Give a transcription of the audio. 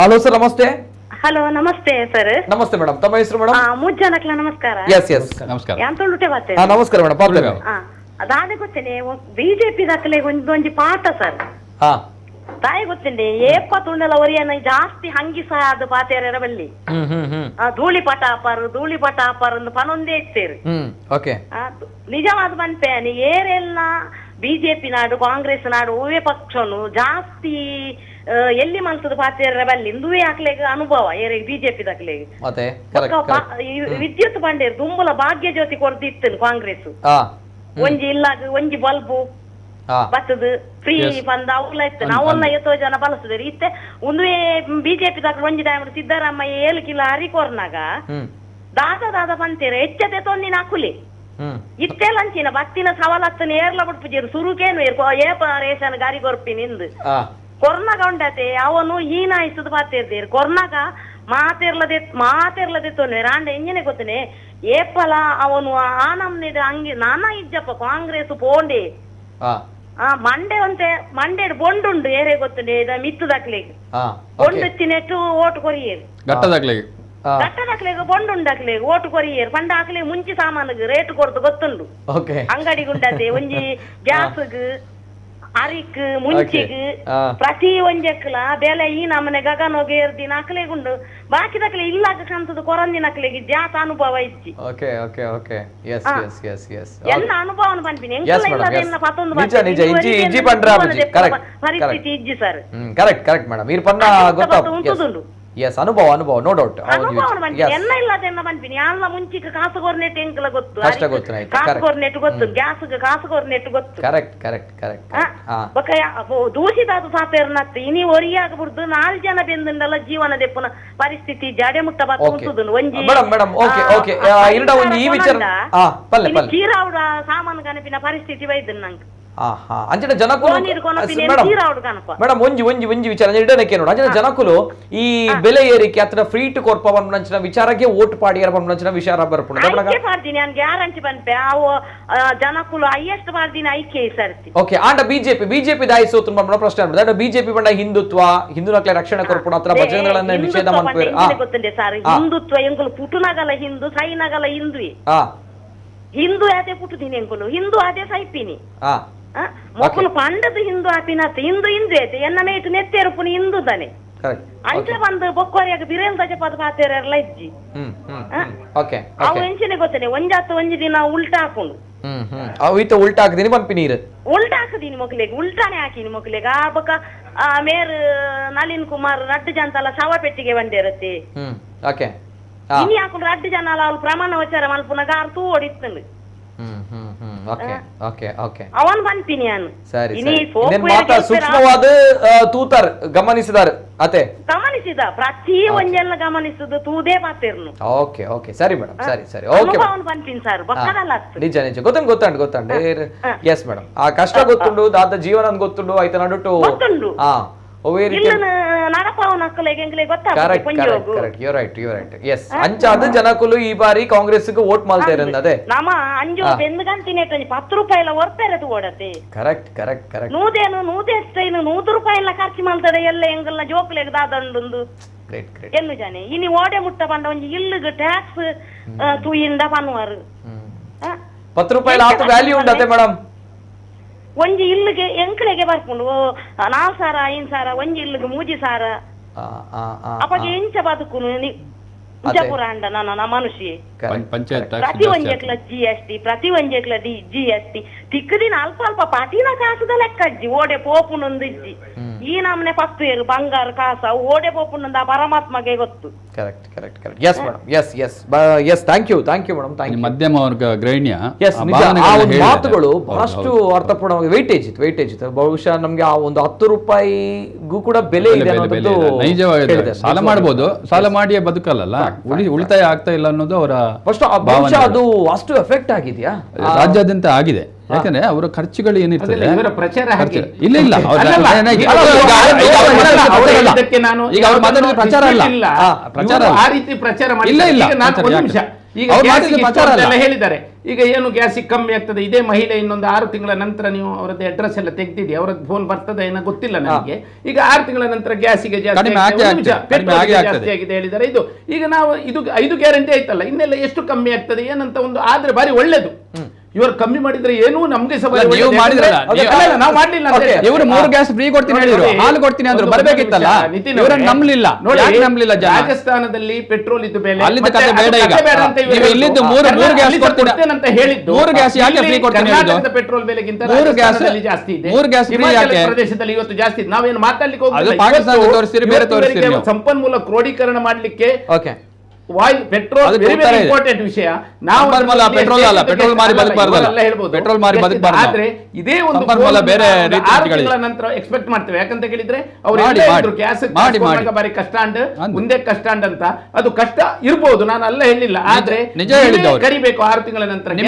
Hello sir, namaste. Hello, namaste sir. Namaste madam, ತಮ್ಮ ಹೆಸರು madam? ಮುಜ್ಜನಕ್ಲ ನಮಸ್ಕಾರ. ಎಸ್ ಎಸ್, ನಮಸ್ಕಾರ. ಯಾನ್ ತುಳುಟೆ ಬಾತೆ. ನಮಸ್ಕಾರ ಮೇಡಮ್, ಪಾತ್ರೆ. ಅದಾದೆ ಗೊತ್ತೇನೆ, ಬಿಜೆಪಿ ದಾಖಲೆ ಒಂದೊಂಜಿ ಪಾಠ ಸರ್. ತಾಯಿ ಗೊತ್ತೇನೆ, ಏಪ ತುಂಡಲ ಒರಿಯನ ಜಾಸ್ತಿ ಹಂಗಿಸ ಅದು ಪಾತೆರ ಬಲ್ಲಿ ಧೂಳಿ ಪಟ ಆಪಾರು ಧೂಳಿ ಪಟ ಆಪಾರು ಒಂದು ಪನೊಂದೇ ಇತ್ತೇರು. ನಿಜವಾದ ಮನ್ಪೆ ಏರೆಲ್ಲ ಬಿಜೆಪಿ ನಾಡು ಕಾಂಗ್ರೆಸ್ ನಾಡು ಹೂವೇ ಪಕ್ಷನು ಜಾಸ್ತಿ ಎಲ್ಲಿ ಮನ್ಸದ ಪಾತೆರ ಬಲ್ಲಿ ಇಂದುವೇ ಹಾಕ್ಲೇಗ ಅನುಭವ ಏರೆ ಬಿಜೆಪಿ ದಾಖಲೆಗೆ. ವಿದ್ಯುತ್ ಬಂಡೇರು ದುಂಬುಲ ಭಾಗ್ಯ ಜ್ಯೋತಿ ಕೊರ್ದಿತ್ತು ಕಾಂಗ್ರೆಸ್, ಒಂಜಿ ಇಲ್ಲ ಒಂಜಿ ಬಲ್ಬು ಬತ್ತದ ಫ್ರೀ ಬಂದ ಅವುಲ ಇತ್ತು, ನಾವೆಲ್ಲ ಎತ್ತೋ ಜನ ಬಳಸಿದ್ರು ಇತ್ತೆ. ಒಂದುವೇ ಬಿಜೆಪಿ ದಾಖಲೆ ಒಂಜಿ ಟೈಮ್ ಸಿದ್ದರಾಮಯ್ಯ 7 ಕಿಲೋ ಅರಿ ಕೊರ್ನಾಗ ದಾದ ದಾದ ಬಂತೀರ ಹೆಚ್ಚತೆ ತೊಂದಿನ ಅಕುಲಿ ಇತ್ತೆಲ್ಲ ಅಂಚಿನ ಬತ್ತಿನ ಸವಲತ್ತನ ಏರ್ಲ ಬಿಡ್ಪುಜೀರು ಸುರುಕೇನು ಏಪ ರೇಷನ್ ಗಾರಿ ಕೊರ್ಪಿ ನಿಂದು ಕೊರ್ನಾಗ ಉಂಡತೆ ಅವನು ಹೀನಾಯಿಸದ ಬಾತಿರ್ದೇರು ಕೊರ್ನಾಗ ಮಾತಿರ್ಲದೆ ಮಾತಿರ್ಲದೆ ತೊನ್ವೆ ರಾಂಡ ಎಂಜನೆ ಗೊತ್ತನೆ ಏಪಲ ಅವನು ಆ ನಮ್ನಿಡ ಹಂಗೆ ನಾನಾ ಇಜ್ಜಪ್ಪ ಕಾಂಗ್ರೆಸ್ ಪೋಂಡೆ ಮಂಡೆ ಅಂತೆ ಮಂಡೆ ಬೊಂಡುಂಡು ಏರೇ ಗೊತ್ತನೆ ಮಿತ್ತು ದಾಖಲೆಗೆ ಬೊಂಡು ತಿನೆಟ್ಟು ಓಟು ಕೊರಿಯೇರು ಗಟ್ಟದಾಕ್ಲೆಗೆ ಗಟ್ಟದಾಕ್ಲೆಗೆ ಬೊಂಡುಂಡಾಕ್ಲೆಗೆ ಓಟು ಕೊರಿಯೇರು ಪಂಡ ಹಾಕ್ಲೆ ಮುಂಚೆ ಸಾಮಾನಿಗೆ ರೇಟ್ ಕೊಡ್ತು ಗೊತ್ತುಂಡು ಅಂಗಡಿಗುಂಡತೆ ಒಂಜಿ ಗ್ಯಾಸ್ಗ್ ಅರಿಕ್ ಮುಂಚಿಗ್ ಪ್ರತಿ ಒಂಜಕ್ಲ ಬೆಲೆ ಈ ನಮ್ಮನೆ ಗಗನೋಗಿ ಏರ್ದಿನ ಅಕ್ಲೆಗುಂಡು ಬಾಕಿ ದಕ್ಲೆ ಇಲ್ಲಾಗ ಕಂತದ ಕೊರಂದಿನ ಅಕ್ಲೆಗೆ ಜಾತ ಅನುಭವ ಇಜ್ಜಿ. Okay okay okay, yes yes yes yes, ಎಲ್ಲ ಅನುಭವನ ಪನ್ಪಿನಿ ಎಂಕಲ ಇಲ್ಲದ ಎನ್ನ ಪತ್ತೊಂದು ನಿಜ ನಿಜ ಇಜ್ಜಿ ಇಜ್ಜಿ ಪಂಡ್ರ ಕರೆಕ್ಟ್ ಪರಿಸ್ಥಿತಿ ಇಜ್ಜಿ sir. Correct correct madam, ಇರ್ ಪನ್ನ ಗೊತ್ತ. ಎಸ್, ಅನುಭವ ಅನುಭವ ನೋ ಡೌಟ್. ಅನುಭವ ಪನ್ಪಿನಿ ಎಲ್ಲ ಇಲ್ಲದೆನ್ನ ಪನ್ಪಿನಿ ಅಲ್ಲ ಮುಂಚಿಗೆ ಕಾಸು ಕೊರ್ನೆಟ್ ಎಂಕಲ ಗೊತ್ತು, ಕಷ್ಟ ಗೊತ್ತು, ಕಾಸು ಕೊರ್ನೆಟ್ ಗೊತ್ತು, ಗ್ಯಾಸ್ ಕಾಸು ಕೊರ್ನೆಟ್ ಗೊತ್ತು. Correct correct correct. ಬೊಕ ದೂಷಿತ ಸಾಪೇರ್ನತ್ತು ಇನಿ ಒರಿಯಾಗ ಬಿಡ್ದು 4 ಜನ ಬೆಂದುಂಡಲ್ಲ ಜೀವನ ದೆಪ್ಪುನ ಪರಿಸ್ಥಿತಿ ಜಾಡೆ ಮುಟ್ಟ ಬಾತ್ ಉಂಟುದುಂಡು ಒಂಜಿ madam. Madam okay okay, ಇರಡ ಒಂಜಿ ಈ ವಿಚಾರ ಪಲ್ಲೆ ಪಲ್ಲೆ ಚೀರಾವುಡ ಸಾಮಾನು ಕನಪಿನ ಪರಿಸ್ಥಿತಿ ಬೈದು ನಂಗೆ. ಅಂಚನೆ ಜನಕುಲು ಮೇಡಮ್ ಒಂಜಿ ಒಂಜಿ ಒಂಜಿ ವಿಚಾರ ಇಡನಕ್ಕೆ ನೋಡು, ಅಂಚನೆ ಜನಕುಲು ಈ ಬೆಲೆ ಏರಿಕೆ ಅಥವಾ ಫ್ರೀ ಟು ಕೊರ್ಪ ಪನ್ಪುನಂಚಿನ ವಿಚಾರಕ್ಕೆ ಓಟ್ ಪಾಡಿಯರ ಪನ್ಪುನಂಚಿನ ವಿಚಾರ ಬರ್ಪುಂಡು. ಪಾಡ್ದಿನಿ ನಾನು ಗ್ಯಾರಂಟಿ ಪನ್ಪೆ ಅವು ಜನಕುಲು ಹೈಯೆಸ್ಟ್ ಪಾಡ್ದಿನಿ ಐಕೆ ಸರ್ತಿ. ಓಕೆ, ಆಂಡ ಬಿಜೆಪಿ ಬಿಜೆಪಿ ದಾಯಿ ಸೋತು ಪನ್ಪುನ ಪ್ರಶ್ನೆ ಆಗ್ಬಿಡುದು. ಬಿಜೆಪಿ ಪಂಡ ಹಿಂದುತ್ವ ಹಿಂದೂನಕ್ಲೆ ರಕ್ಷಣೆ ಕೊರ್ಪುಣ ಅಥವಾ ಭಜನೆಗಳನ್ನ ನಿಷೇಧ ಮನ್ಪುವೆರ್ ಗೊತ್ತುಂಡೆ ಸರ್. ಹಿಂದುತ್ವ ಎಂಕುಲು ಪುಟುನಗಲ ಹಿಂದೂ ಸೈನಗಲ ಹಿಂದುವೆ, ಹಿಂದೂ ಅದೇ ಪುಟ್ಟುದಿನಿ ಎಂಕುಲು ಹಿಂದೂ ಅದೇ ಸೈಪಿನಿ ಮೊಕ್ಕಲು ಪಂಡದ ಹಿಂದೂ ಆಪಿನತ್ತ ಹಿಂದೂ ಹಿಂದೂ ಐತೆ ಎನ್ನ ಮೇಟು ನೆತ್ತೇರುಪುನಿ ಹಿಂದೂ ತಾನೆ ಅಂಚ ಬಂದು ಬೊಕ್ಕೋರಿಯಾಗ ಬಿರೇಲ್ ದಜ ಪದ ಪಾತೇರೆಲ್ಲ ಇಜ್ಜಿ. ಅವು ಎಂಚಿನ ಗೊತ್ತನೆ ಒಂಜಾತ ಒಂಜಿ ದಿನ ಉಲ್ಟಾ ಹಾಕೊಂಡು ಉಲ್ಟಾ ಹಾಕಿದೀನಿ ಪಂಪಿ ನೀರು ಉಲ್ಟಾ ಹಾಕಿದೀನಿ ಮೊಕ್ಲೆಗ್ ಉಲ್ಟಾನೆ ಹಾಕಿನಿ ಮೊಕ್ಲೆಗ್ ಆ ಬೊಕ ಮೇರ್ ನಳಿನ್ ಕುಮಾರ್ ರಡ್ಡು ಜನ ಶವ ಪೆಟ್ಟಿಗೆ ಬಂದಿರತ್ತೆ ಇನಿ ಹಾಕೊಂಡು ರಡ್ಡು ಜನ ಅವ್ರು ಪ್ರಮಾಣ ವಚಾರ ಮಲ್ಪುನಾಗ ಆರು ತೂ ಓಡಿತ್ತಂಡು. ಅವನ್ ಬಂತೀನಿ ನಾನು. ಸರಿ, ಸೂಕ್ಷ್ಮವಾದ ತೂತಾರ್ ಗಮನಿಸಿದಾರೆ ಅತೆ ಗಮನಿಸಿದ ಪ್ರತಿ ಒಂಜೆಲ್ಲ ಗಮನಿಸುದು ತೂದೇ ಪಾತಿರ್ನು. ಓಕೆ ಓಕೆ, ಸರಿ ಮೇಡಮ್, ಸರಿ ಸರಿ, ಓಕೆ ಅವನ್ ಬಂತೀನಿ ಸರ್. ಬಕ್ಕದಲ್ಲ ನಿಜ ನಿಜ ಗೊತ್ತಂಡ್ ಗೊತ್ತಂಡ್ ಗೊತ್ತಂಡ್. ಎಸ್ ಮೇಡಮ್, ಆ ಕಷ್ಟ ಗೊತ್ತುಂಡು, ದಾದ ಜೀವನ ಗೊತ್ತುಂಡು ಆಯ್ತು ನಡುಟು ಗೊತ್ತುಂಡು. ಅಂಚಾದ ಜನಕುಲು ಈ ಬಾರಿ ಕಾಂಗ್ರೆಸ್ ವೋಟ್ ಮಾಡ್ತಾರೆ ಅದೇ ನಮ್ಮ ಅಂಜು ಬೆಂದ್ಗಂತೀನಿ 10 ರೂಪಾಯಿ ಎಲ್ಲ ಒರ್ಪೆರದು ಓಡತೆ. Correct correct correct. ನೂದೇನು ನೂದೆಷ್ಟೇನು 100 ರೂಪಾಯಿ ಎಲ್ಲ ಖರ್ಚು ಮಾಡ್ತಾರೆ ಎಲ್ಲ ಎಂಗಲ್ಲ ಜೋಕ್ಲೆಗ್ ದಾದಂಡು ಎನ್ನು ಜಾನೆ ಇನಿ ಓಡೆ ಮುಟ್ಟ ಪಂಡ ಒಂಜಿ ಇಲ್ಲುಗ್ ಟ್ಯಾಕ್ಸ್ ತೂಯಿಂದ ಪನ್ನುವರು 10 ರೂಪಾಯಿ ಆತು ವ್ಯಾಲ್ಯೂ ಉಂಡತೆ ಮೇಡಮ್. ಒಂಜಿ ಇಲ್ಲಿಗೆ ಎಂಕಲೆಗೆ ಬರ್ಪುಂಡು 4 ಸಾವಿರ 5 ಸಾವಿರ ಒಂಜಿ ಇಲ್ಲಿಗೆ 3 ಸಾವಿರ ಅಪ್ಪಗೆ ಎಂಚ ಬದುಕುನು ನಿಜಪುರ ಅಂಡ ನನ್ನ ಮನುಷ್ಯ. ಪ್ರತಿ ಒಂಜೆಕ್ಲ G S T ಪ್ರತಿ ಒಂಜೆಕ್ಲ G S T ತಿಕ್ಕದಿನ ಅಲ್ಪ ಅಲ್ಪ ಪಾಟಿನ ಕಾಸುದ ಲೆಕ್ಕ ಅಜ್ಜಿ ಓಡೆ ಪೋಪುನೊಂದು ಇಜ್ಜಿ ಈ ನಮ್ನೆ ಪತ್ತು ಏರು ಬಂಗಾರ ಕಾಸ ಓಡೆ ಪೋಪುನೊಂದು ಆ ಪರಮಾತ್ಮಗೆ ಗೊತ್ತು. Correct correct correct. Yes madam, yes yes yes, thank you thank you madam, thank you. ಮಧ್ಯಮ ವರ್ಗ ಗೃಹಿಣಿಯ ಎಸ್ ನಿಜ ಆ ಒಂದು ಮಾತುಗಳು ಬಹಳಷ್ಟು ಅರ್ಥಪೂರ್ಣವಾಗಿ ವೆಯ್ಟೇಜ್ ಇತ್ತು, ವೆಯ್ಟೇಜ್ ಇತ್ತು. ಬಹುಶಃ ನಮಗೆ ಆ ಒಂದು 10 ರೂಪಾಯಿಗೂ ಕೂಡ ಬೆಲೆ ಇದೆ ಅನ್ನೋದು ನೈಜವಾಗಿದೆ. ಸಾಲ ಮಾಡಬಹುದು, ಸಾಲ ಮಾಡಿಯೇ ಬದುಕಲ್ಲ, ಉಳಿತಾಯ ಆಗ್ತಾ ಇಲ್ಲ ಅನ್ನೋದು ಅವರ ಬಹುಶಃ ಅದು ಅಷ್ಟು ಎಫೆಕ್ಟ್ ಆಗಿದೆಯಾ ರಾಜ್ಯಾದ್ಯಂತ ಆಗಿದೆ. ಯಾಕಂದ್ರೆ ಅವರ ಖರ್ಚುಗಳು ಏನಿರ್ತದೆ ಪ್ರಚಾರ ಇಲ್ಲ ಇಲ್ಲ ಈಗ ಅವ್ರು ಮಾತಾಡಿದ ಪ್ರಚಾರ ಅಲ್ಲ, ಪ್ರಚಾರ ಆ ರೀತಿ ಪ್ರಚಾರ ಇಲ್ಲ ಇಲ್ಲ. ಒಂದು ನಿಮಿಷ, ಈಗ ಅವ್ರು ಗ್ಯಾಸಿಗೆ ಮಾಡಿದ್ದು ಇಷ್ಟು ಪ್ರಚಾರ ಅಲ್ಲ. ಅಂತೆಲ್ಲ ಹೇಳಿದ್ದಾರೆ. ಈಗ ಏನು ಗ್ಯಾಸಿಗೆ ಕಮ್ಮಿ ಆಗ್ತದೆ, ಇದೇ ಮಹಿಳೆ ಇನ್ನೊಂದು 6 ತಿಂಗಳ ನಂತರ ನೀವು ಅವರದ್ದು ಅಡ್ರೆಸ್ ಎಲ್ಲ ತೆಗ್ದಿಡಿ, ಅವರದ್ದು ಫೋನ್ ಬರ್ತದೆ ಏನೋ ಗೊತ್ತಿಲ್ಲ ನನಗೆ. ಈಗ 6 ತಿಂಗಳ ನಂತರ ಗ್ಯಾಸಿಗೆ ಜಾಸ್ತಿ ಕಡಿಮೆ ಆಗಿದೆ, ಆಗೇ ಒಂದು ನಿಮಿಷ, ಆಗ್ತದೆ. ಕಡಿಮೆ ಪೆಟ್ರೋಲ್ಗೆ ಆಗೇ ಜಾಸ್ತಿ ಆಗ್ತದೆ. ಆಗಿದೆ ಹೇಳಿದ್ದಾರೆ. ಇದು ಈಗ ನಾವು ಇದು 5 ಗ್ಯಾರಂಟಿ ಆಯ್ತಲ್ಲ, ಇನ್ನೆಲ್ಲ ಎಷ್ಟು ಕಮ್ಮಿ ಆಗ್ತದೆ ಏನಂತ ಒಂದು ಆದ್ರೆ ಬಾರಿ ಒಳ್ಳೇದು. ಇವರು ಕಮ್ಮಿ ಮಾಡಿದ್ರೆ ಏನು ನಮ್ಗೆ ಸಹ ಬಾರಿ ಅಲ್ಲ, ನೀವು ಒಳ್ಳೇದು. ಮಾಡಿದ್ರಲ್ಲ, ಯಾಕಂದ್ರೆ- ನೀವು- ಅಲ್ಲ, ಅಲ್ಲ, ನಾವು ಮಾಡ್ಲಿಲ್ಲ ಅಂತ ಓಕೆ. ಹೇಳ್ತಾರೆ. ಇವರು 3 ಗ್ಯಾಸ್ ಫ್ರೀ ಕೊಡ್ತೀನಿ ನೋಡಿ, ಹೇಳಿದ್ರು, ನೋಡಿ, ಹಾಲು ಕೊಡ್ತೀನಿ ಅಂದ್ರು, ಒಂದು ಬರ್ಬೇಕಿತ್ತಲ್ಲ. ನಿಮಿಷ, ನಿತಿನ್ ಇವರನ್ನ ಅವರೇ, ನಂಬಲಿಲ್ಲ. ನೋಡಿ, ಯಾಕೆ ನಂಬಲಿಲ್ಲ ಜನ? ರಾಜಸ್ಥಾನದಲ್ಲಿ ಪೆಟ್ರೋಲ್ ಇದ್ದು ಬೆಲೆ ಅಲ್ಲಿದ್ದ ಮತ್ತೆ ಕತೆ ಅದು ಬೇಡ ಈಗ. ಕತೆ ಬೇಡ ಅಂತ ಇವರು ನೀವು ಇಲ್ಲಿದ್ದು ಹೇಳಿದ್ದು. ಮೂರು ಗ್ಯಾಸ್ ಅಲ್ಲಿ ಸಹ ಕೊಡ್ತೀನಿ. ಕೊಡ್ತೇನೆ ಅಂತ ಹೇಳಿದ್ದು. 3 ಗ್ಯಾಸ್ ಯಾಕೆ ಇಲ್ಲಿ ಫ್ರೀ ಕೊಡ್ತೀನಿ ಹೇಳಿದ್ದು? ಕರ್ನಾಟಕದ ಪೆಟ್ರೋಲ್ ಬೆಲೆಗಿಂತ ಮೂರು ಗ್ಯಾಸ್- ರಾಜಸ್ಥಾನದಲ್ಲಿ ಜಾಸ್ತಿ ಇದೆ. ಮೂರು ಗ್ಯಾಸ್ ಫ್ರೀ ಹಿಮಾಚಲ ಯಾಕೆ? ಪ್ರದೇಶದಲ್ಲಿ ಇವತ್ತು ಜಾಸ್ತಿ ಇದೆ. ನಾವೇನು ಮಾತಾಡ್ಲಿಕ್ಕೆ ಹೋಗುದಿಲ್ಲ. ಅದು ಪಾಕಿಸ್ತಾನದ ಇವತ್ತು ತೋರಿಸ್ತೀರಿ, ಬೇರೆ ಇವತ್ತಿನವರೆಗೆ ತೋರಿಸ್ತೀರಿ ನೀವು. ಸಂಪನ್ಮೂಲ ಕ್ರೋಢೀಕರಣ ಮಾಡ್ಲಿಕ್ಕೆ ಓಕೆ ಆಯಿಲ್ ಪೆಟ್ರೋಲ್ ಅದಕ್ಕೆ ವೆರಿ ಉತ್ತರ ವೆರಿ ಇದೆ. ಇಂಪಾರ್ಟೆಂಟ್ ವಿಷಯ. ನಾವು ಸಂಪನ್ಮೂಲ ಅದರಲ್ಲಿ ಪೆಟ್ರೋಲ್ ಅಲ್ಲ, ಎಷ್ಟು ಪೆಟ್ರೋಲ್ ಮಾರಿ ಅಲ್ಲ, ಬದುಕಬಾರ್ದಲ್ಲ. ಇವರೆಲ್ಲ ಹೇಳ್ಬೋದು. ಪೆಟ್ರೋಲ್ ಮಾರಿ ಎಷ್ಟು ಬದುಕಬಾರ್ದು. ಆದ್ರೆ ಇದೇ ಒಂದು ಸಂಪನ್ಮೂಲ ಫೋನ್ ಬೇರೆ ಒಂದು ರೀತಿ 6 ರೀತಿಗಳಿದೆ. ತಿಂಗಳ ನಂತರ ಎಕ್ಸ್ಪೆಕ್ಟ್ ಮಾಡ್ತೇವೆ. ಯಾಕಂತ ಕೇಳಿದ್ರೆ ಅವ್ರು ಮಾಡಿ, ಎಲ್ಲ ಮಾಡಿ. ಇದ್ರು, ಗ್ಯಾಸ್ ಮಾಡಿ, ಕಾಸು ಮಾಡಿ. ಬಾರಿ ಕಷ್ಟ ಅಂಡ್ ಅಂದು. ಮುಂದೆ ಕಷ್ಟ ಅಂಡ್ ಅಂತ. ಅದು ಕಷ್ಟ ಇರ್ಬೋದು, ನಾನು ಅಲ್ಲ ಹೇಳಿಲ್ಲ. ಆದ್ರೆ ನಿಜ ಹೇಳಿದ್ದು ನೀವೇ ಅವ್ರು. ಕರಿಬೇಕು 6 ತಿಂಗಳ ನಂತರ.